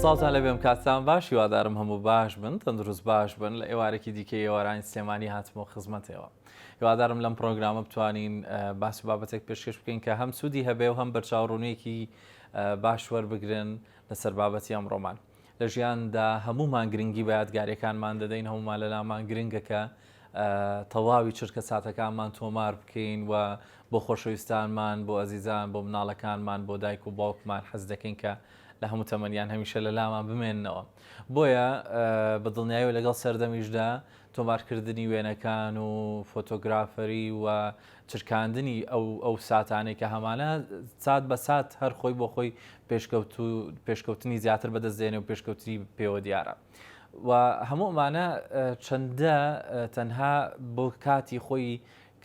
سڵاوتان لێبێم کاتتان باش هیوادارم هەموو باش بن تەندروست باش بن لە ئێوارێکی دیکەی ئێوارانی سلێمانی هاتمەوە خزمەتەوە هیوادارم لەم پرۆگرامە بتوانین باس و بابەتێک پێشکەش بکەین کە هەم سوودی هەبێ و هەم بەرچاوڕوونیەکی باش وەربگرن لەسەر بابەتی ئەمڕۆمان لە ژیاندا هەمومان گرنگی بە یادگاریەکانمان دەدەین هەمومان لە لامان گرنگە کە تەواوی چرکە ساتەکانمان تۆمار بکەین و بۆ خۆشەویستانمان بۆ ئەزیزان بۆ مناڵەکانمان بۆ دایک و باوکمان حەز دەکەین کە لە هەموو تەمەنیان هەمیشە لە لامان بمێننەوە. بۆیە بە دڵنیایەوە لەگەڵ سەردەمیشدا تۆمارکردنی وێنەکان و فۆتۆگرافەری و چرکاندنی ئەو ئەو ساتانەی کە هەمانە سات بە سات هەر خۆی بۆ خۆی پێشکەوتنی زیاتر بەدەست دێنێ و پێشکەوتنی پێوە دیارە. و هەموو ئەمانە چەندە تەنها بۆ کاتی خۆی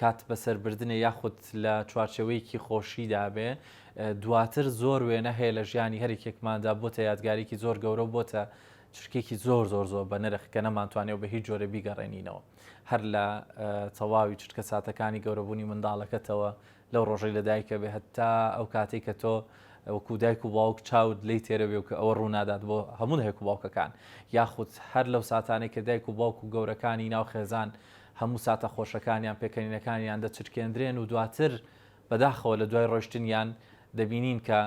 کات بەسەربردنێ یاخود لە چوارچێوەیەکی خۆشیدا بێ، دواتر زۆر وێنە هەیە لە ژیانی هەریەکێکماندا بۆتە یادگاریکی زۆر گەورە و بۆتە چرکێکی زۆر زۆر زۆر بە نرخ کە نەمانتوانێت بە هیچ جۆرە بیگەڕێنینەوە هەر لە تەواوی چرکە ساتەکانی گەورەبوونی منداڵەکەتەوە لەو ڕۆژەی لە دایکە بێ هەتا ئەو کاتێک کە تۆ وەکو دایک و باوک چاوت لی تێرە بێ و کە ئەوە ڕوونادات بۆ هەموو دایک و باوکەکان یاخود هەر لەو ساتانێک کە دایک و باوک و گەورەکانی ناو خێزان هەموو ساتە خۆشەکانیان، پێکەنینەکانیان دەچرکێندرێن و دواتر بەداخەوە لە دوای ڕۆیشتنیان دەبینین کە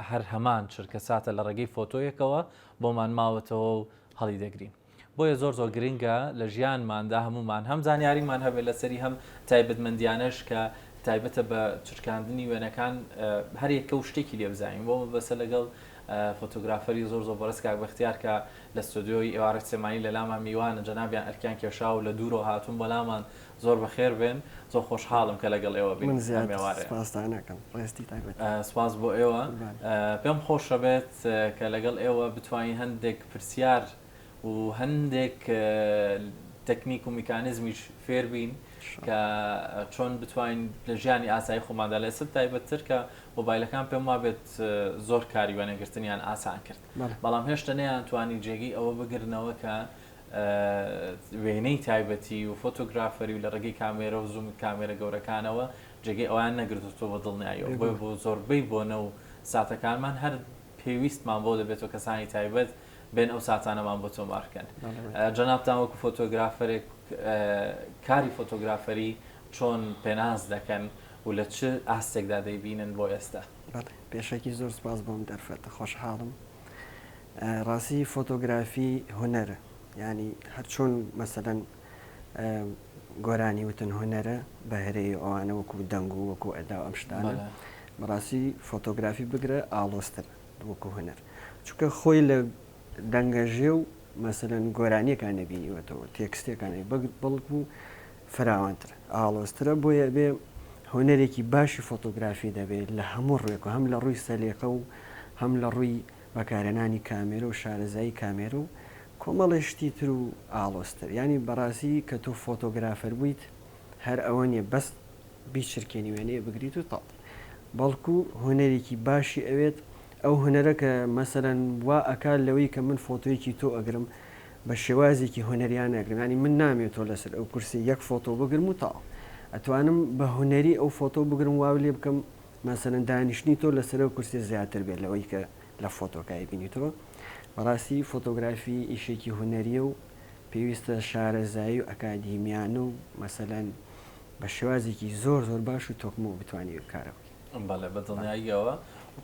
هەر هەمان چرکەساتە لە ڕێگەی فۆتۆیەکەوە بۆمان ماوەتەوە و هەڵیدەگرین. بۆیە زۆر زۆر گرنگە لە ژیانماندا هەموومان هەم زانیاریمان هەبێت لەسەری هەم تایبەتمەندیانەش کە تایبەتە بە چرکاندنی وێنەکان هەر یەکە و شتێکی لێ بزانین بۆ مەبەستە لەگەڵ فۆتۆگرافەری زۆر زۆر بەڕێز کاک بەختیار کە لە ستۆدیۆی ئێوارەی سلێمانی لە لامان میوانن جەنابیان ئەرکیان کێشاوە و لە دوورەوە هاتوون بۆ لامان زۆر بەخێر بێن زۆر خۆشحاڵم کە لەگەڵ ئێوە بین من ئەم زیاتر ئێوارەیە. سپاستان ئەکەم ڕێزتی تایبەت. سپاس بۆ ئێوە قوربان. پێم خۆشە بێت کە لەگەڵ ئێوە بتوانین هەندێک پرسیار و هەندێک تەکنیک و میکانیزمیش فێر بین کە چۆن بتوانین لە ژیانی ئاسایی خۆماندا لە ئێستا تایبەتتر کە مۆبایلەکان پێم وابێت زۆر کاری وێنەگرتنیان ئاسان کرد بەڵام هێشتا نەیانتوانی جێگەی ئەوە بگرنەوە کە وێنەی تایبەتی و فۆتۆگرافەری و لە ڕێگەی کامێرە و زوومی کامێرە گەورەکانەوە جێگەی ئەویان نەگرتووە بە دڵنیاییەوە بۆیە بۆ زۆربەی بۆنە و ساتەکانمان هەر پێویستمان بۆ دەبێتەوە کەسانی تایبەت بێن ئەو ساتانەمان بۆ تۆمار بکەن. جەنابتان وەکو فۆتۆگرافەرێک کاری فۆتۆگرافەری چۆن پێناس دەکەن و لە چ ئاستێکدا دەیبینن بۆ ئێستا؟ بەڵێ پێشەکی زۆر سپاس بۆ ئەم دەرفەتە خۆشحاڵم. ڕاستی فۆتۆگرافی هونەرە یانی هەر چۆن مەسەلەن گۆرانی وتن هونەرە بەهرەی ئەوانە وەکو دەنگ و وەکو ئەدا و ئەم شتانە بەڕاستی فۆتۆگرافی بگرە ئاڵۆزترە وەکو هونەر چونکە خۆی لە دەنگەژێ و مەسەلەن گۆرانیەکان نەبینیوەتەوە تێکستەکان بەڵکو فراوانترە ئاڵۆزترە بۆیە بێ هونەرێکی باشی فۆتۆگرافی دەبێت لە هەموو ڕوێک و هەم لە ڕووی سەلیقە و هەم لە ڕووی بەکارهێنانی کامێرە و شارەزایی کامێرە و کۆمەڵێ شتی تر و ئاڵۆزتر یانی بەڕاستی کە تۆ فۆتۆگرافەر بوویت هەر ئەوە نیە بەس بیچرکێنی وێنەیە بگریت و تەواو بەڵکو هونەرێکی باشی ئەوێت ئەو هونەرە کە مەسەلەن وا ئەکات لەوەی کە من فۆتۆیەکی تۆ ئەگرم بە شێوازێکی هونەریانە ئەگرم یانی من نامەوێت تۆ لەسەر ئەو کورسی یەک فۆتۆ بگرم و تەواو ئەتوانم بە هونەری ئەو فۆتۆ بگرم واو لێ بکەم مەسەلەن دانیشتنی تۆ لەسەر ئەو کورسیە زیاتر بێت لەوەی کە لە فۆتۆکە ئەیبینیتەوە بەڕاستی فۆتۆگرافی ئیشێکی هونەریە و پێویستە شارەزایی و ئەکادیمیانە و مەسەلەن بە شێوازێکی زۆر زۆر باش و تۆکمەوە بتوانی ئەو کارە بکەی. بەڵێ بە دڵنیاییەوە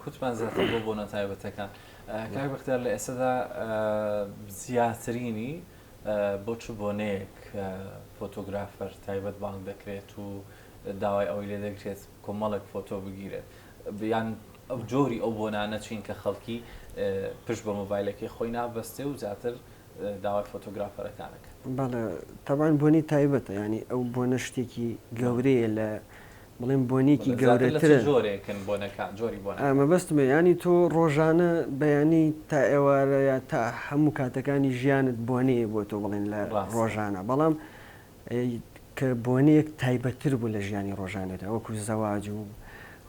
وتمان زیاتر بۆ بۆنە تایبەتەکان. کاک بەختیار لە ئێستادا زیاترینی بۆ چ بۆنەیەک فۆتۆگرافەر تایبەت بانگ دەکرێت و داوای ئەوەی لێ دەکرێت کۆمەڵێک فۆتۆ بگیرێت یان ئەو جۆری ئەو بۆنانە چین کە خەڵکی پشت بە مۆبایلەکەی خۆی نابەستێ و زیاتر داوای فۆتۆگرافەرەکان ئەکەن. بەڵێ تەبعەن بۆنەی تایبەتە یانی ئەو بۆنە شتێکی گەورەیە لە بڵێم بۆنێکی گەورەترە. زیاتر لە چ جۆرێکن بۆنەکان جۆری بۆنەکان؟ مەبەستمە یانی تۆ ڕۆژانە بەیانی تا ئێوارە یا تا هەموو کاتەکانی ژیانت بۆنەیە بۆ تۆ بڵێن لە ڕۆژانە بەڵام کە بۆنەیەک تایبەتتر بوو لە ژیانی ڕۆژانەدا وەکو زەواج و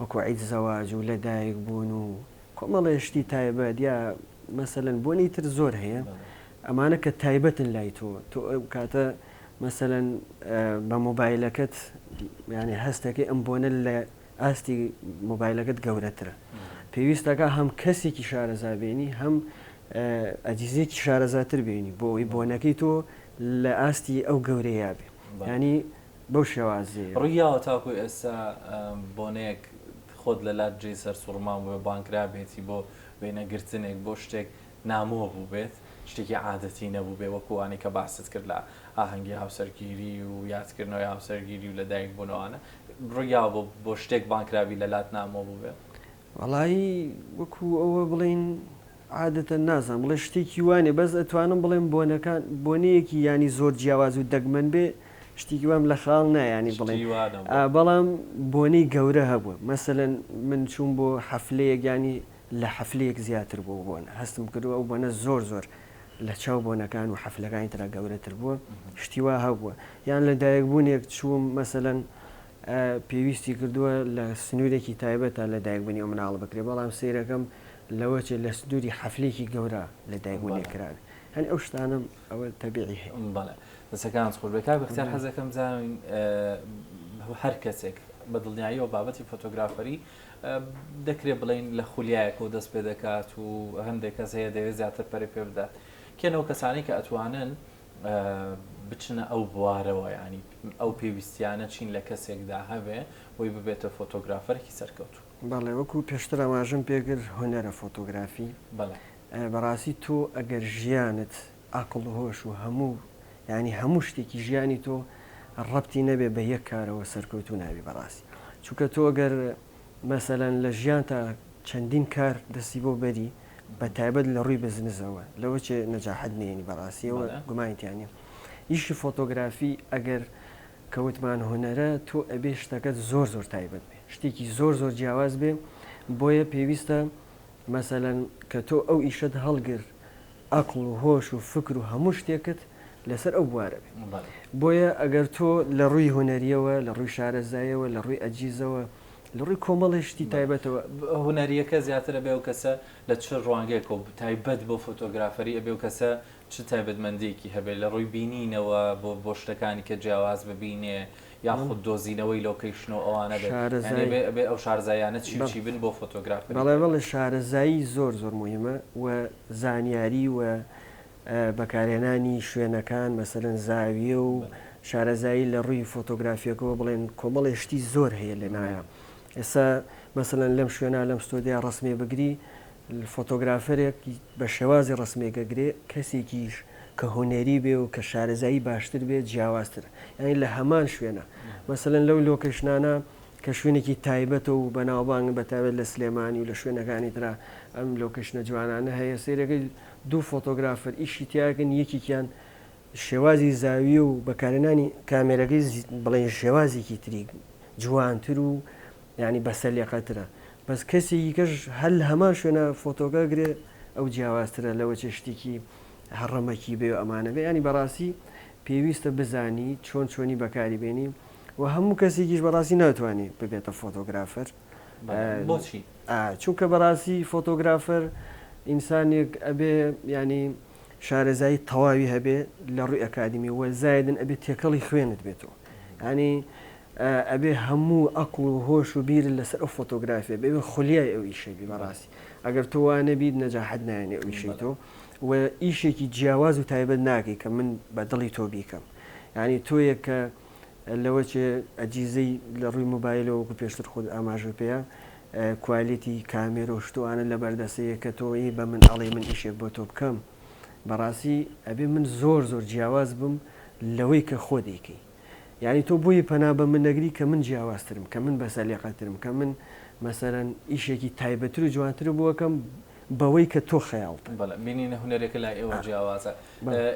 وەکو عید زەواج و لەدایک بوون و کۆمەڵێ شتی تایبەت یا مەسەلەن بۆنەی تر زۆر هەیە ئەمانە کە تایبەتن لای تۆ تۆ ئەو کاتە مەسەلەن بە مۆبایلەکەت یانی هەستەکەی ئەم بۆنە لە ئاستی مۆبایلەکەت گەورەترە پێویستەکە هەم کەسێکی شارەزا بێنی هەم. ئەجیزەیەکی شارەزاتر بێنی بۆ ئەوەی بۆنەکەی تۆ لە ئاستی ئەو گەورەیە بێ یانی بەو شێوازەیە. ڕووی یاوە تاکو ئێستا بۆنەیەک خۆت لە لات جێی سەرسوڕمان بووێ بانگکرابێتی بۆ وێنەگرتنێک بۆ شتێک نامۆ بووبێت شتێکی عادەتی نەبووبێ وەکو ئەوانەی کە باست کرد لە ئاهەنگی هاوسەرگیری و یادکردنەوەی هاوسەرگیری و لەدایک بوونەوانە ڕووی یاوە بۆ بۆ شتێک بانگکرابی لە لات نامۆ بووبێ؟ وەڵایی وەکو ئەوە بڵێین عادەتەن نازانم بڵێ شتێکی وانێ بەس ئەتوانم بڵێم بۆنەکان بۆنەیەکی یانی زۆر جیاواز و دەگمەن بێ شتێکی وام لە خاڵ نایانی بڵێ شتی وا نەبووە. بەڵام بۆنەی گەورە هەبووە مەسەلەن من چووم بۆ حەفلەیەک یانی لە حەفلەیەک زیاتر بوو بۆنە هەستم کردووە ئەو بۆنە زۆر زۆر لە چاو بۆنەکان و حەفلەکانی ترا گەورەتر بووە شتی وا هەبووە یان لە دایکبوونێک چووم مەسەلەن پێویستی کردووە لە سنوورێکی تایبەتا لە دایکبوونی ئەو مناڵە بکرێت، بەڵام سەیرەکەم لەوەچێ لە سنووری حەفلەیەکی گەورە لە دایکبوونێک کرابێ. یانی ئەو شتانەم ئەوە تەبیعی هەیە. بەڵێ دەستەکانت خۆش بێت کاک بەختیار حەزەکەم بزانین هەر کەسێک بە دڵنیاییەوە بابەتی فۆتۆگرافەری دەکرێت بڵین لە خولیایەکەوە دەست پێ دەکات و هەندێک کەس هەیە دەوێت زیاتر پەرە پێ بدات کێنەوە کەسانی کە ئەتوانن بچنە ئەو بوارەوە یانی ئەو پێویستیانە چین لە کەسێکدا هەبێ بۆی ببێتە فۆتۆگرافەرێکی سەرکەوتوو؟ بەڵێ وەکو پێشتر ئاماژەم پێکرد هونەرە فۆتۆگرافی بەڵێ. بەڕاستی تۆ ئەگەر ژیانت عەقڵ و هۆش و هەموو یانی هەموو شتێکی ژیانی تۆ ڕەبتی نەبێ بە یەک کارەوە سەرکەوتوو نابی بەڕاستی چونکە تۆ ئەگەر مەسەلەن لە ژیانتا چەندین کار دەستی بۆ بەری بە تایبەت لە ڕووی بزنزەوە لەوە چێ نەجاحەت نێنی بەڕاستی ئەوە گومانی تیا نیە ئیشی فۆتۆگرافی ئەگەر کە وتمان هونەرە تۆ ئەبێ شتەکەت زۆر زۆر تایبەت بێ شتێکی زۆر زۆر جیاواز بێ بۆیە پێویستە مەسەلەن کە تۆ ئەو ئیشەت هەڵگر ئەقڵ و هۆش و فکر و هەموو شتێکت لەسەر ئەو بوارە بێ. بۆیە ئەگەر تۆ لە ڕووی هونەرییەوە، لە ڕووی شارەزاییەوە، لە ڕووی ئەجیزەوە، لە ڕووی کۆمەڵێ شتی تایبەتەوە. هونەرییەکە زیاتر ئەبێ ئەو کەسە لە چ ڕوانگەیەکەوە تایبەت بۆ فۆتۆگرافەری ئەبێ ئەو کەسە چ تایبەتمەندییەکی هەبێ لە ڕووی بینینەوە بۆ بۆ شتەکانی کە جیاواز ببینێ یاخود دۆزینەوەی location و ئەوانە بێت یانی ئەبێ ئەبێ ئەو شارەزاییانە چی و چی بن بۆ فۆتۆگرافەری بەڵێ بەڵێ شارەزایی زۆر زۆر موهیمە و زانیاری و بەکارهێنانی شوێنەکان مەسەلەن زاویە و شارەزایی لە ڕووی فۆتۆگرافیەکەوە بڵێن کۆمەڵێ شتی زۆر هەیە لە نایا ئێستا مەسەلەن لەم شوێنە لەم ستۆدیا ڕەسمێ بگری فۆتۆگرافەرێک بە شێوازی ڕەسمێک ئەگرێ کەسێکیش کە هونەری بێ و کە شارەزایی باشتر بێ جیاوازترە یانی لە هەمان شوێنە مەسەلەن لەو location انە کە شوێنێکی تایبەتە و بەناوبانگن بە تایبەت لە سلێمانی و لە شوێنەکانی ترا ئەم location ە جوانانە هەیە سەیرەکەی دوو فۆتۆگرافەر ئیشی تیاکەن یەکێکیان شێوازی زاویە و بەکارهێنانی کامێرەکەی بڵێن شێوازێکی تری جوانتر و یانی بەسەلیقەترە بەس کەسێکی کەش هەر لە هەمان شوێنە فۆتۆکە گرێ ئەو جیاوازترە لەوە چێ شتێکی هەڕەمەکی بێ و ئەمانە بێ ینی بەڕاستی پێویستە بزانی چۆن چۆنی بەکاری بێنی و هەموو کەسێکیش بەڕاستی ناتوانێ ببێتە فۆتۆگرافەر بۆچی؟ چونکە بەڕاستی فۆتۆگرافەر ئینسانێک ئەبێ ینی شارەزایی تەواوی هەبێ لە ڕووی ئەکادمی وە زایدن ئەبێ تێکەڵی خوێنت بێتەوە ینی ئەبێ هەموو ئەقڵ و هۆش و بیرت لەسەر ئەو فۆتۆگرافیە بێ ئەبێ خولیای ئەو ئیشەی بی بەڕاستی ئەگەر تۆ وا نەبیت نەجاحەت نایەنێ ئەو ئیشەی تۆ و ئیشێکی جیاواز و تایبەت ناکەی کە من بە دڵی تۆ بیکەم یعنی تۆیەک کە لەوە چێ ئەجیزەی لە ڕووی مۆبایلەوە وەکو پێشتر خۆت ئاماژە پێیا quality کامێرە و شتوانە لە بەردەسەیە کە تۆ ی بە من ئەڵێی من ئیشێک بۆ تۆ بکەم بەڕاستی ئەبێ من زۆر زۆر جیاواز بم لەوەی کە خۆ دەیکەی یانی تۆ بۆیە پەنا بە من نەگری کە من جیاوازترم کە من بەسەلیقەترم کە من مەسەلەن ئیشێکی تایبەتر و جوانتر بۆ ئەکەم بەوەی کە تۆ خەیاڵتە. بەڵێ بینینە هونەریەکە لای ئێوە جیاوازە.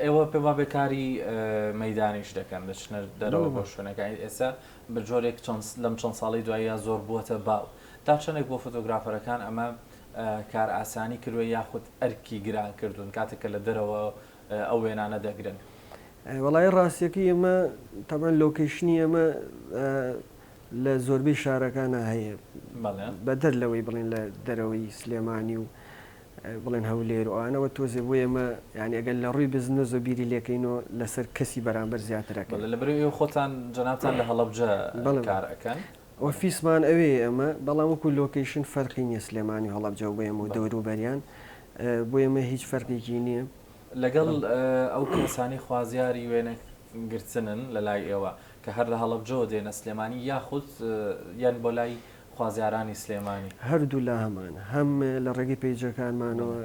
ئێوە پێم وابێ کاری مەیدانیش دەکەن دەچنە دەرەوە بۆ شوێنەکان ئێستا بە جۆرێک چەند لەم چەند ساڵی دواییە زۆر بووەتە باو تا چەندێک بۆ فۆتۆگرافەرەکان ئەمە کار ئاسانی کردووە یاخود ئەرکی گران کردوون کاتێک کە لە دەرەوە ئەو وێنانە دەگرن؟ وەڵایی ڕاستیەکەی ئێمە تەبعەن location ی ئێمە لە زۆربەی شارەکانا هەیە بەدەر لەوەی بڵێن لە دەرەوەی سلێمانی و بڵێن هەولێر و ئەوانەوە تۆزێ بۆ ئێمە یانی ئەگەر لە ڕووی بزنس و بیری لێکەینەوە لەسەر کەسی بەرامبەر زیاترەکەن. بەڵێ لەبەرئەوەی ئێوە خۆتان جەنابتان لە هەڵەبجە کار ئەکەن. ئۆفیسمان ئەوێیە ئێمە بەڵام وەکو location فەرقی نیە سلێمانی و هەڵەبجە و بۆ ئێمە و دەوروبەریان. بۆ ئێمە هیچ فەرقێکی نییە. لەگەڵ ئەو کەسانەی خوازیاری وێنە گرتنن لە لای ئێوە کە هەر لە هەڵەبجەوە دێنە سلێمانی یاخود یەن بۆ لای خوازیارانی سلێمانی؟ هەردوولا هەمانە هەم لە ڕێگەی پەیجەکانمانەوە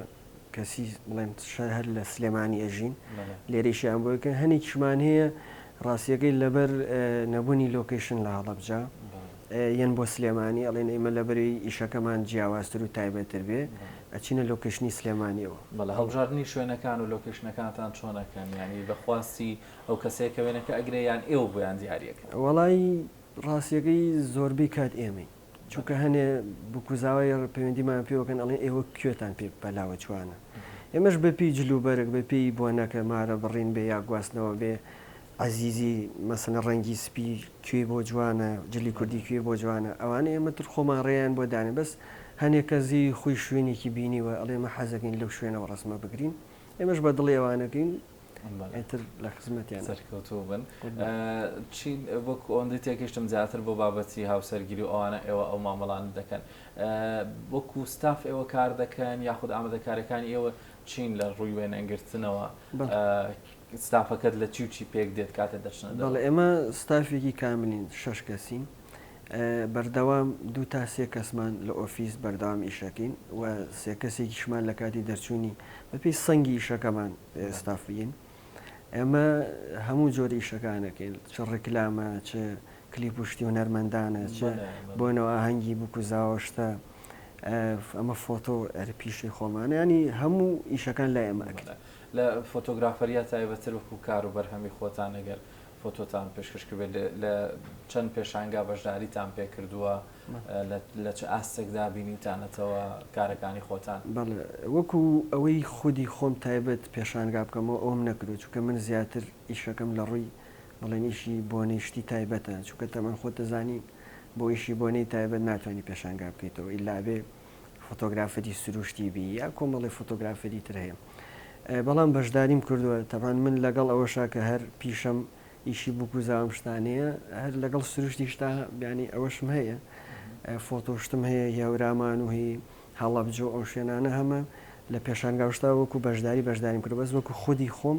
کەسی بڵێن هەر لە سلێمانی ئەژین لێرەیشیان بۆ بکەن هەنێکیشمان هەیە ڕاستیەکەی لەبەر نەبوونی location لە هەڵەبجە یەن بۆ سلێمانی ئەڵێن ئێمە لەبەری ئیشەکەمان جیاوازتر و تایبەتر بێ ئەچینە location ی سلێمانیەوە. بەڵێ هەڵبژاردنی شوێنەکان و location ەکانتان چۆن ئەکەن یانی بە خواستی ئەو کەسەیە کە وێنەکە ئەگرێ یان ئێوە بۆیان دیاری ئەکەن؟ وەڵای ڕاستیەکەی زۆربەی کات ئێمەین چونکە هەنێ بوکوزاوای پەیوەندیمان پێوەکەن ئەڵێن ئێوە کوێتان پێ بەلاوە جوانە ئێمەش بەپێی جل و بەرگ بەپێی بۆنەکە مارە بڕین بێ یا گواستنەوە بێ عەزیزی مەسەلەن ڕەنگی سپی کوێی بۆ جوانە جلی کوردی کوێی بۆ جوانە ئەوانە ئێمە تر خۆمان ڕێیان بۆ دانێ بەس هەنێ کەس خۆی شوێنێکی بینیوە ئەڵێ ئێمە حەزەکەین لەو شوێنەوە ڕەسمە بگرین ئێمەش بە دڵی ئەوانەکەین ئیتر لە خزمەتیان. سەرکەوتوو بن. چی وەکو ئەوەندەی تێگەیشتم زیاتر بۆ بابەتی هاوسەرگیری و ئەوانە ئێوە ئەو مامەڵانە دەکەن. وەکو ستاف ئێوە کار دەکەن یاخود ئامادەکاریەکانی ئێوە چین لە ڕووی وێنەگرتنەوە؟ ستافەکەت لە چی و چی پێک دێت کاتێ دەچنە دەرەوە؟ بەڵێ ئێمە ستافێکی کاملین شەش کەسین بەردەوام دوو تا سێ کەسمان لە ئۆفیس بەردەوام ئیشەکەین و سێ کەسێکیشمان لە کاتی دەرچوونی بەپێی سەنگی ئیشەکەمان ستاف بین ئێمە هەموو جۆری ئیشەکانەکەین چ ڕیکلامە چ کلیپ و شتی هونەرمەندانە چ بۆنەوە ئاهەنگی بووک و زاوە شتە ئەمە فۆتۆ پیشەی خۆمانە ینی هەموو ئیشەکان لای ئێمە ئەکرێت. لە فۆتۆگرافەریا تایبەتتر وەکو کار و بەرهەمی خۆتان ئەگەر فۆتۆتان پێشکەش کردبێت لە چەند پێشانگا بەشداریتان پێکردووە لە چ ئاستێکدا بینیوتانەتەوە کارەکانی خۆتان؟ بەڵێ وەکو ئەوەی خودی خۆم تایبەت پێشانگا بکەمەوە ئەوەم نەکردووە چونکە من زیاتر ئیشەکەم لە ڕووی بڵێن ئیشی بۆنەی شتی تایبەتە چونکە تەمەن خۆت دەزانی بۆ ئیشی بۆنەی تایبەت ناتوانی پێشانگا بکەیتەوە ئیلا ئەبێ فۆتۆگرافەری سروشتی بی یا کۆمەڵی فۆتۆگرافەری تر هەیە بەڵام بەشداریم کردووە تەبان من لەگەڵ ئەوەشا کە هەر پیشەم ئیشی بوک و زاوم شتانەیە هەر لەگەڵ سروشتیشتا بیانی ئەوەشم هەیە فۆتۆشتم هەیە هێورامان و هی هەڵەبجە و ئەو شوێنانە هەمە لە پێشانگاوشتا وەکو بەشداری بەشداریم کرد بەس وەکو خودی خۆم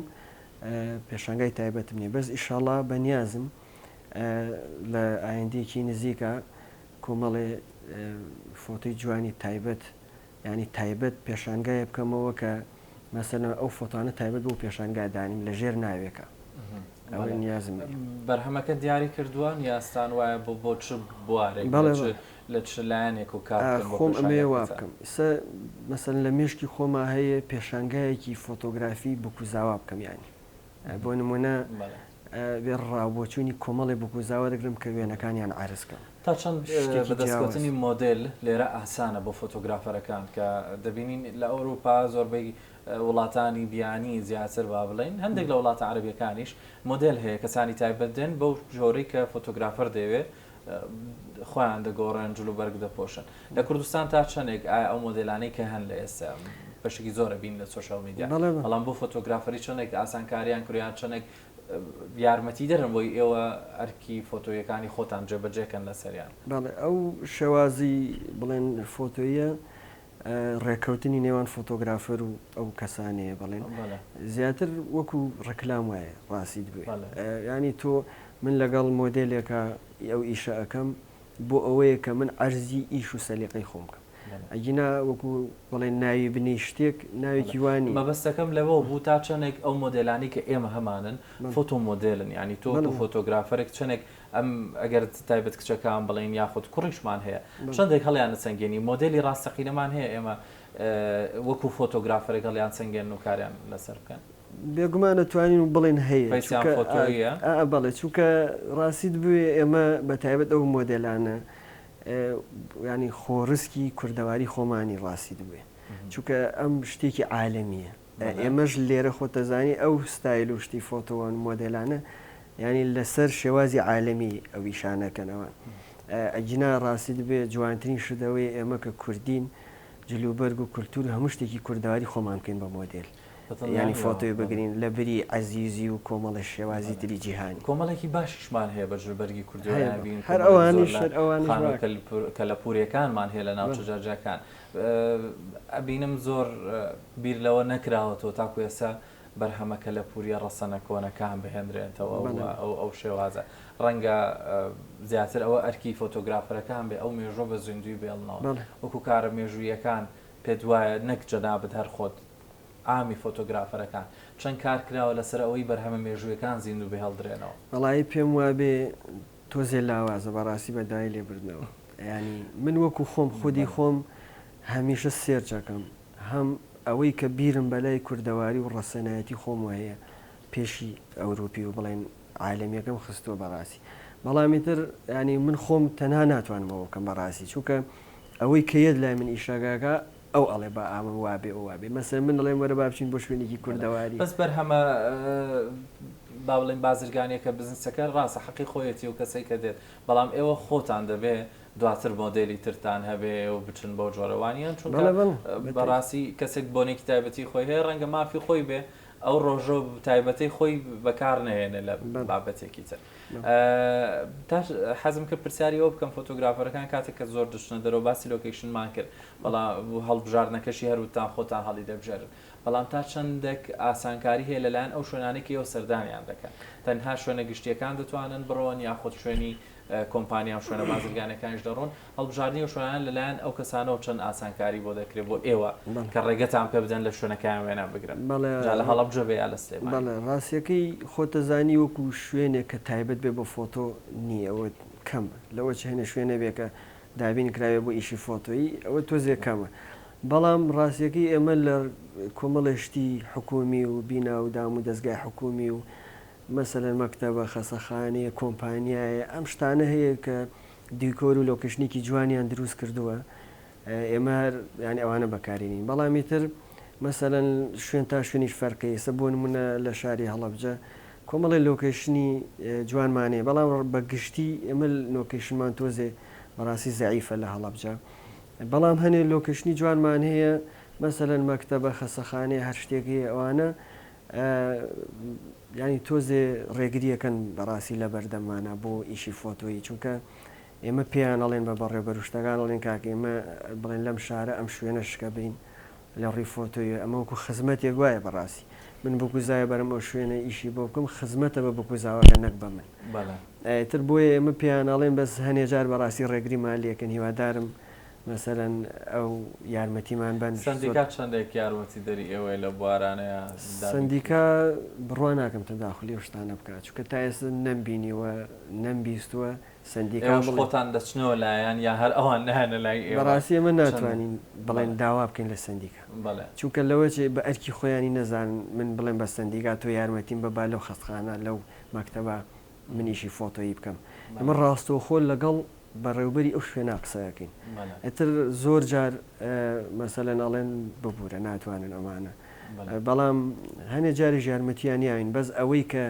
پێشانگای تایبەتم نییە بەس ئیشاڵا بەنیازم لە ئایندەیەکی نزیکە کۆمەڵێ فۆتۆی جوانی تایبەت یانی تایبەت پێشانگایە بکەمەوە کە مەسەلەن ئەو فۆتۆانە تایبەت بۆ پێشانگا دانیم لە ژێر ناوێکە ئەوە نیازم هەیە. بەرهەمەکە دیاری کردووە نیازتان وایە بۆ بۆ چ بوارێک بەڵێ بەڵێ. لە چ لایەنێک و کار بکەن بۆ خۆم ئەمەوێ وا پێشانگاکەتان؟ بکەم ئیسە مەسەلەن لە مێشکی خۆما هەیە پێشانگایەکی فۆتۆگرافی بوکوزاوا بکەم یانی بۆ نمونە بێ ڕاوبۆچوونی کۆمەڵێ بوکوزاوە دەگرم کە وێنەکانیان عەرز کەم. تا چەند بەدەستکەوتنی مۆدێل لێرە ئاسانە بۆ فۆتۆگرافەرەکان کە دەبینین لە ئەوروپا زۆربەی وڵاتانی بیانی زیاتر با بڵێین هەندێک لە وڵاتە عەرەبیەکانیش مۆدێل هەیە کەسانی تایبەت دێن بەو جۆرەی کە فۆتۆگرافەر دەیەوێت خۆیان دەگۆڕێن جل و بەرگ دەپۆشن لە کوردستان تا چەندێک ئایا ئەو مۆدێلانەی کە هەن لە ئێستا بەشێکی زۆرە بین لە social media بەڵام بۆ فۆتۆگرافەری چەندێک ئاسانکاریان کردووە چەندێک یارمەتی دەرن بۆی ئێوە ئەرکی فۆتۆیەکانی خۆتان جێبەجێکەن لەسەریان. بەڵێ ئەو شێوازی بڵێن فۆتۆیە ڕێککەوتنی نێوان فۆتۆگرافەر و ئەو کەسانەیە بەڵێن زیاتر وەکو ڕکلام وایە ڕاستیت بوێ ینی تۆ من لەگەڵ مۆدێلێکە ئەو ئیشە ئەەکەم بۆ ئەوەیە کە من عەرزی ئیش و سەلیقەی خۆم بکەم ئەگینا وەکو بڵێن ناوی بنی شتێک ناوێکی وا نییە. مەبەستەکەم لەوە بوو تا چەندێک ئەو مۆدێلانەی کە ئێمە هەمانن فۆتۆ مۆدێلن یانی تۆ وەکو فۆتۆگرافەرێک چەندێک ئەم ئەگەر تایبەت کچەکان بڵێین یاخود کوڕیشمان هەیە چەندێک هەڵیان ئەچەنگێنی مۆدێلی ڕاستەقینەمان هەیە ئێمە وەکو فۆتۆگرافەرێک هەڵیان چەنگێنن و کاریان لەسەر بکەن؟ بێگومان ئەتوانین بڵێین هەیە فەیسیان چونکە فۆتۆییە؟ ئا بەڵێ چونکە ڕاستیت بوێ ئێمە بە تایبەت ئەو مۆدێلانە یانی خۆڕسکی کوردەواری خۆمانی ڕاستیت بوێ چونکە ئەم شتێکی عالەمیە ئێمەش لێرە خۆتەزانی ئەو ستایل و شتی فۆتۆوان مۆدێلانە یانی لەسەر شێوازی عالەمی ئەو ئیشانەکەنەوە ئەگینا ڕاستیت بێ جوانترین شت ئەوەیە ئێمە کە کوردین جلوبەرگ و کولتور هەموو شتێکی کوردەواری خۆمان بکەین بە مۆدێل. یانی فۆتۆی بگرین لە بری عەزیزی و کۆمەڵێ شێوازی تری جیهانی. کۆمەڵێکی باشیشمان هەیە بە جلوبەرگی کوردیەوە هەیە نابینین هەر کۆمەڵێک زۆر ئەوانیش لە هەر ئەوانیش خانووە واکە. کەلەپووریەکانمان هەیە لە ناوچە جیاجیاکان ئەبینم زۆر بیر لەوە نەکراوەتەوە تاکو ئێستا بەرهەمە کەلەپووریە ڕەسەنە کۆنەکان بهێنرێنتەوە و بەڵێ. ئەو ئەو شێوازە ڕەنگە زیاتر ئەوە ئەرکی فۆتۆگرافەرەکان بێ ئەو مێژووە بە زیندووی بێڵنەوە بەڵێ. وەکو کارە مێژوویەکان پێت وایە نەک جەنابت هەر خۆت عامی فۆتۆگرافەرەکان چەند کار کراوە لەسەر ئەوەی بەرهەمە مێژوویەکان زیندوو بهێڵدرێنەوە؟ وەڵایی پێم وابێ تۆزێ لاوازە بەڕاستی بە دوای لێبردنەوە یانی من وەکو خۆم خودی خۆم هەمیشە search ئەکەم هەم ئەوەی کە بیرم بەلای کوردەواری و ڕەسەنایەتی خۆمەوە هەیە پێشی ئەوروپی و بڵێن عالەمیەکەم خستووە بەڕاستی بەڵام ئیتر یانی من خۆم تەنها ناتوانم ئەوە بکەم بەڕاستی چونکە ئەوەی کە یەت لای من ئیشەکەکە ئەو ئەڵێ با ئامە وابێ ئەو وابێ مەسەلەن من ئەڵێم وەرە با بچین بۆ شوێنێکی کوردەواری. بەس بەرهەمە با بڵێین بازرگانیەکە بزنسەکە ڕاستە حەقی خۆیەتی و کەسەی کە دێت بەڵام ئێوە خۆتان دەبێ دواتر مۆدێلی ترتان هەبێ و بچن بەو جۆرە وانیە چونکە بەڵێ بەڵێ بەتەئکید. بەڕاستی کەسێک بۆنێکی تایبەتی خۆی هەیە ڕەنگە مافی خۆی بێ ئەو ڕۆژە تایبەتەی خۆی بەکار نەهێنێ لە بەڵێ بابەتێکی تر. بەڵێ. تا حەزم کرد پرسیاری ئەوە بکەم فۆتۆگرافەرەکان کاتێک کە زۆر دەچنە دەرەوە باسی location مان کرد بەڵام هەڵبژاردنەکەشی هەر وتتان خۆتان هەڵی دەبژێرن بەڵام تا چەندێک ئاسانکاری هەیە لەلایەن ئەو شوێنانەی کە ئێوە سەردانیان دەکەن تەنها شوێنە گشتیەکان دەتوانن بڕۆن یاخود شوێنی کۆمپانیا و شوێنە بازرگانەکانیش دەڕۆن هەڵبژاردنی ئەو شوێنانە لەلایەن ئەو کەسانەوە چەند ئاسانکاری بۆ دەکرێت بۆ ئێوە کە ڕێگەتان پێ بدەن لە شوێنەکەیان وێنە بگرن جا لە هەڵەبجە بێ یا لە سلێمانی؟ بەڵێ ڕاستیەکەی خۆتەزانی وەکو شوێنێک کە تایبەت بێ بە فۆتۆ نییە ئەوە کەمە لەوە چ هەنێ شوێنە بێ کە دابین کراوێ بۆ ئیشی فۆتۆیی ئەوە تۆزێ کەمە بەڵام ڕاستیەکەی ئێمە لە کۆمەڵێ شتی حکومی و بینا و دام و دەزگای حکومی و مەسەلەن مەکتەبە، خەسەخانەیە، کۆمپانیایە، ئەم شتانە هەیە کە دیکۆر و location ێکی جوانیان دروست کردووە ئێمە هەر یانی ئەوانە بەکارێنین بەڵام ئیتر مەسەلەن شوێن تا شوێنیش فەرقی ئێستا بۆ نمونە لە شاری هەڵەبجە کۆمەڵی location ی جوانمان هەیە بەڵام بە گشتی ئێمە location مان تۆزێ بەڕاستی زەعیفە لە هەڵەبجە بەڵام هەنێ location ی جوانمان هەیە مەسەلەن مەکتەبە خەسەخانەیە هەر شتێک هەیە ئەوانە یانی تۆزێ ڕێگریەکەن بەڕاستی لە بەردەممانا بۆ ئیشی فۆتۆیی چونکە ئێمە پێیان ئەڵێن بە بەڕێوبەرو شتەکان ئەڵێن کاک ئێمە بڵێن لەم شارە ئەم شوێنە شکە بین لە ڕووی فۆتۆیە ئەمە وەکو خزمەتێک وایە بەڕاستی من بکوزایە بەرم ئەو شوێنە ئیشی بۆ بکەم خزمەتە بە بکوزاوەکە نەک بە من ئیتر بۆیە ئێمە پێیان ئەڵێن بەس هەنێ جار بەڕاستی ڕێگریمان لێکەن هیوادارم مەسەلەن ئەو یارمەتیمان بەن زۆر. سەندیکا چەندێک یارمەتی دەری ئێوەیە لەو بوارانەیا دابین سەندیکا بڕوا ناکەم تەداخولی ئەو شتانە بکات چونکە تا ئێستا نەمبینیوە نەمبیستووە سەندیکا ئێوەش بڵێ. خۆتان دەچنەوە لایان یا هەر ئەوان نایەنە لای ئێوە؟ بەڕاستی ئێمە چەند ناتوانین بڵێن بەڵێ. داوا بکەین لە سەندیکا بەڵێ. چونکە لەوەچێ بە ئەرکی خۆیانی نەزانن من بڵێم بە سەندیکا تۆ یارمەتیم بە با لەو خەستخانە لەو مەکتەبە من ئیشی فۆتۆیی بکەم ئێمە ڕاستەوخۆ لەگەڵ بەڕێوبەری ئەو شوێنە قسە ئەکەین ئیتر زۆر جار مەسەلەن ئەڵێن ببورە ناتوانن ئەمانە بەڵام هەنێ جاریش یارمەتیان یاوین بەس ئەوەی کە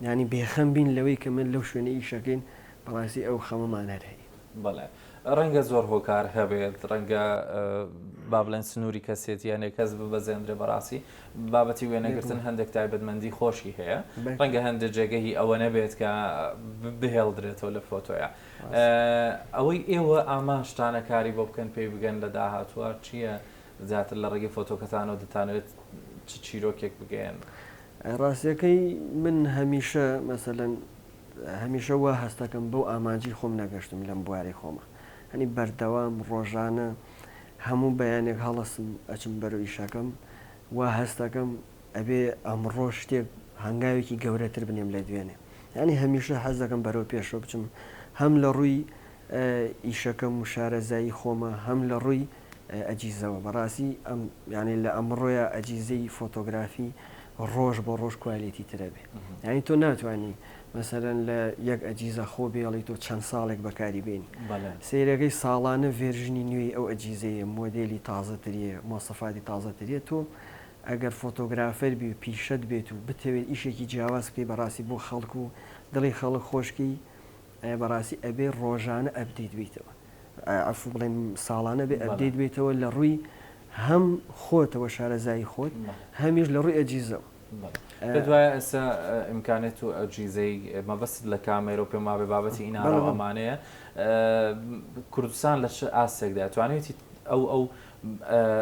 ینی بێخەم بین لەوەی کە من لەو شوێنە ئیشەکەین بەڕاستی ئەو خەمەمان هەر هەیە. بەڵێ ڕەنگە زۆر هۆکار هەبێت ڕەنگە با بڵێن سنووری کەسێتی هەنێک کەس ببەزێندرێ بەڕاستی بابەتی وێنەگرتن هەندێک تایبەتمەندی خۆشی هەیە ڕەنگە هەندێک جێگە هی ئەوە نەبێت کە بهێڵدرێتەوە لە فۆتۆیا ئەوەی ئێوە ئامانجتانە کاری بۆ بکەن پێی بگەن لە داهاتووە چییە زیاتر لە ڕێگەی فۆتۆکەتانەوە دەتانەوێت چ چیرۆکێک بگەیەن؟ ڕاستیەکەی من هەمیشە مەسەلەن هەمیشە وا هەستەکەم بەو ئامانجی خۆم نەگەشتم لەم بوارەی خۆمە هەنی بەردەوام ڕۆژانە هەموو بەیانێک هەڵەسم ئەچم بەرەو ئیشەکەم وا هەستەکەم ئەبێ ئەمڕۆ شتێک هەنگاوێکی گەورەتر بنێم لە دوێنێ یانی هەمیشە حەز دەکەم بەرەو پێشەوە بچم هەم لە ڕووی ئیشەکەم و شارەزایی خۆمە هەم لە ڕووی ئەجیزەوە بەڕاستی ئەم یانی لە ئەمڕۆیا ئەجیزەی فۆتۆگرافی ڕۆژ بۆ ڕۆژ quality ترە بێ یانی تۆ ناتوانانی مەسەلەن لە یەک ئەجیزە خۆ بێڵی تۆ چەند ساڵێک بەکاری بێنی سەیرەکەی ساڵانە version ی نوێی ئەو ئەجیزەیە مۆدێلی تازەتریە مۆسەفاتی تازەتریە تۆ ئەگەر photographer بی و پیشەت بێت و بتەوێت ئیشێکی جیاواز بکەی بەڕاستی بۆ خەڵک و دڵی خەڵک خۆشکەی بەڕاستی ئەبێ ڕۆژانە update بیتەوە عەفو بڵێن ساڵانە بێ update بیتەوە لە ڕووی. هەم خۆتەوە شارەزایی خۆت هەمیش لە ڕووی ئەجیزەوە. پێت وایە ئێستا ئیمکانێت و ئەجیزەی مەبەست لە کامێرە و پێم وابێ بابەتی ئینارە و ئەمانەیە کوردستان لە چ ئاستێکدا توانیویەتی ئەو ئەو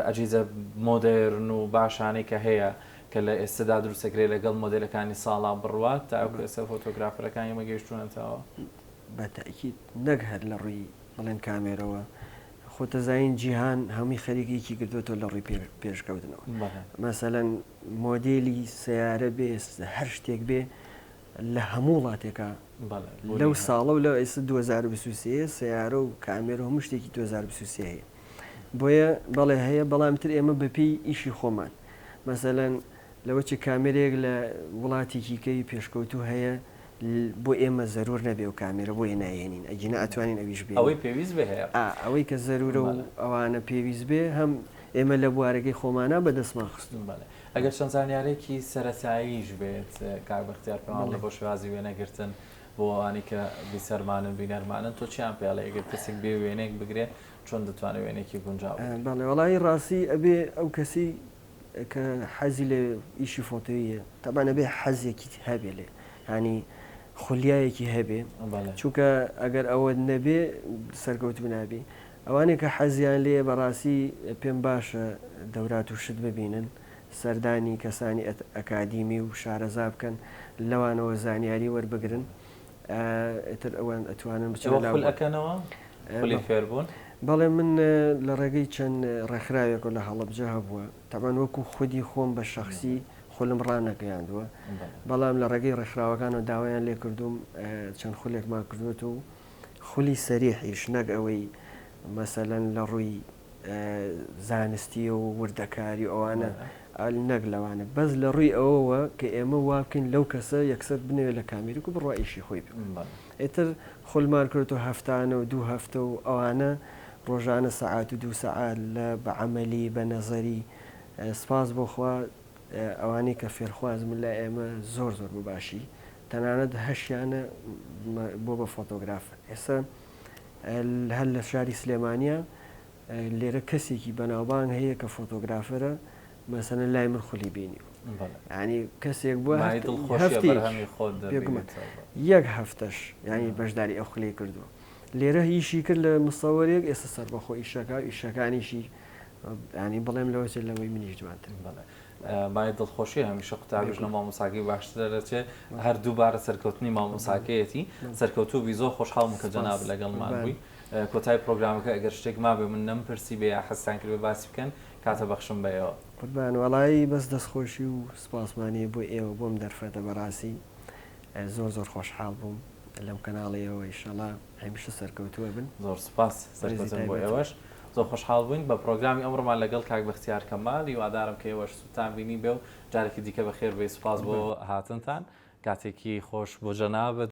ئەجیزە مۆدێرن و باشانەی کە هەیە کە لە ئێستەدا دروستەکرێت لەگەڵ مۆدێلەکانی ساڵان بڕوات تاوەکو ئێستا فۆتۆگرافەرەکانی ئێمە گەیشتوونەتەوە؟ بە تەئکید نەک هەر لە ڕووی بڵێن کامێرەوە خۆ دەزانین جیهان هەمووی خەریک یەکی گرتووەتەوە لە ڕووی پێشکەوتنەوە مەسەلەن مۆدێلی سەیارە بێ هەر شتێک بێ لە هەموو وڵاتێکا لەو ساڵە و لە ئێستا 2023 سەیارە و کامێرە هەموو شتێکی 2023 هەیە بۆیە بەڵێ هەیە بەڵام تر ئێمە بەپێی ئیشی خۆمان مەسەلەن لەوە چ کامێرەیەک لە وڵاتێکی کەی پێشکەوتوو هەیە بۆ ئێمە زەرور نەبێ ئەو کامێرە بۆیە نایهێنین ئەگینا ئەتوانین ئەویش بێنین. ئەوەی پێویست بێ هەیە. ئا ئەوەی کە زەرورە و ئەوانە پێویست بێ هەم ئێمە لە بوارەکەی خۆمانا بە دەستمان خستوون. بەڵێ ئەگەر چەند زانیارێکی سەرەتاییش بێت کاک بەختیار پێمان بڵێ بۆ شێوازی وێنەگرتن بۆ ئەوانەی کە بیسەرمانن بینەرمانن تۆ چیان پێ ئەڵێی ئەگەر کەسێک بێ وێنەیەک بگرێ چۆن دەتوانێ وێنەیەکی گونجاو بگرێ؟ بەڵێ وەڵایی ڕاستی ئەبێ ئەو کەسەی کە حەزی لە ئیشی فۆتۆییە تەبعەن ئەبێ حەزێکی هەبێ لێ یانی خولیایەکی هەبێ چونکە ئەگەر ئەوە نەبێ سەرکەوتوو نابی ئەوانەی کە حەزیان لێیە بەڕاستی پێم باشە دەورات و شت ببینن سەردانی کەسانی ئەکادیمی و شارەزا بکەن لەوانەوە زانیاری وەربگرن ئیتر ئەوان ئەتوانن بچنە لا خول ئەکەنەوە خولی فێربوون؟ بەڵێ من لە ڕێگەی چەند ڕێکخراوێکەوە لە هەڵەبجە هەبووە تەبعەن وەکو خودی خۆم بە شەخسی خولم ڕانەگەیاندووە بەڵام لە ڕێگەی ڕێکخراوەکانەوە داوایان لێکردووم چەند خولێکمان کردووەتەوە و خولی سەریحیش نەک ئەوەی مەسەلەن لە ڕووی زانستی و وردەکاری و ئەوانە نەک لەوانە بەس لە ڕووی ئەوەوە کە ئێمە وا بکەین لەو کەسە یەکسەر بنەوێت لە کامیرک و بڕوا ئیشی خۆی بکات ئیتر خولمان کردو هەفتانە و دوو هەفتە و ئەوانە ڕۆژانە سەعات و دوو سەعات لە بە عەمەلی بە نەزەری سپاس بۆ خوا ئەوانەی کە فێرخوازن لای ئێمە زۆر زۆر بە باشی تەنانەت هەشیانە بۆ بە فۆتۆگراف ئێستا هەر لە شاری سلێمانیە لێرە کەسێکی بەناوبانگ هەیە کە فۆتۆگرافەرە مەسەلەن لای من خولی بینیوە یانی کەسێک بووە هەفتەیەک یەک هەفتەش یانی بەشداری ئەو خولەی کردووە لێرە ئیشی کرد لە مسەوەرێک ئێستا سەربەخۆ ئیشەکە ئیشەکانیشی ینی بڵێم لەوە چێت لەوەی منیش جوانتر مای دڵخۆشی هەمیشە قوتابیش لە مامۆساکەی باشتر دەچێت هەر دووبارە سەرکەوتنی مامۆساکەیەتی سەرکەوتوو بی زۆر خۆشحاڵم کە جەناب لەگەڵمان بووی کۆتای پرۆگرامەکە ئەگەر شتێک مابێ من نەمپرسی بێ یا حەزتان کردبێ باسی بکەن کاتە بەخشم بە ئێوە. قوربان وەڵایی بەس دەستخۆشی و سوپاسمان هەیە بۆ ئێوە بۆم دەرفەتە بەڕاستی زۆر زۆر خۆشحاڵ بووم لەم کەناڵی ئێوە ئیشەڵا هەمیشە سەرکەوتووە بن. زۆر سوپاس سەرکەوتن بۆ ئێوەش زۆر خۆشحاڵ بووین بە پرۆگرامی ئەمڕۆمان لەگەڵ کاک بەختیار کەمال هیوادارم کە ئێوەش سوودتان بینی بێ و جارێکی دیکە بەخێر بێی سوپاس بۆ هاتنتان کاتێکی خۆش بۆ جەنابت.